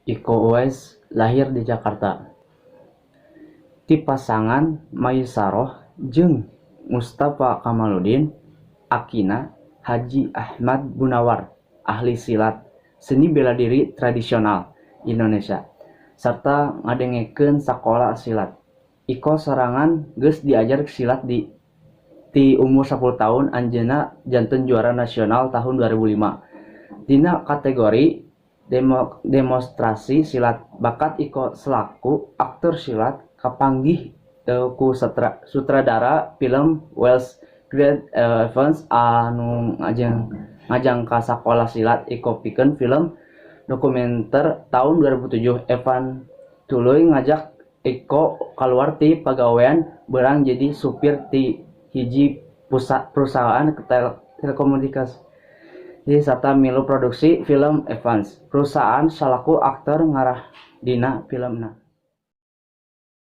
Iko Uwais lahir di Jakarta. Ti pasangan Maisaroh jeung Mustafa Kamaludin, akina Haji Ahmad Munawar, ahli silat, seni bela diri tradisional Indonesia, sarta ngadengekeun sakola silat. Iko sorangan geus diajar silat ti umur 10 taun. Anjeunna janten juara nasional tahun 2005 dina kategori demonstrasi silat. Bakat Iko salaku aktor silat kapanggih ku sutradara film Welsh Grant Evans anu ngajang ka sakola silat Iko pikeun film dokumenter taun 2007. Evans tuluy ngajak Iko kaluar ti pagawean beurang jadi supir ti hiji perusahaan telekomunikasi sarta milu produksi film Evans perusahaan salaku aktor ngarah dina filmna.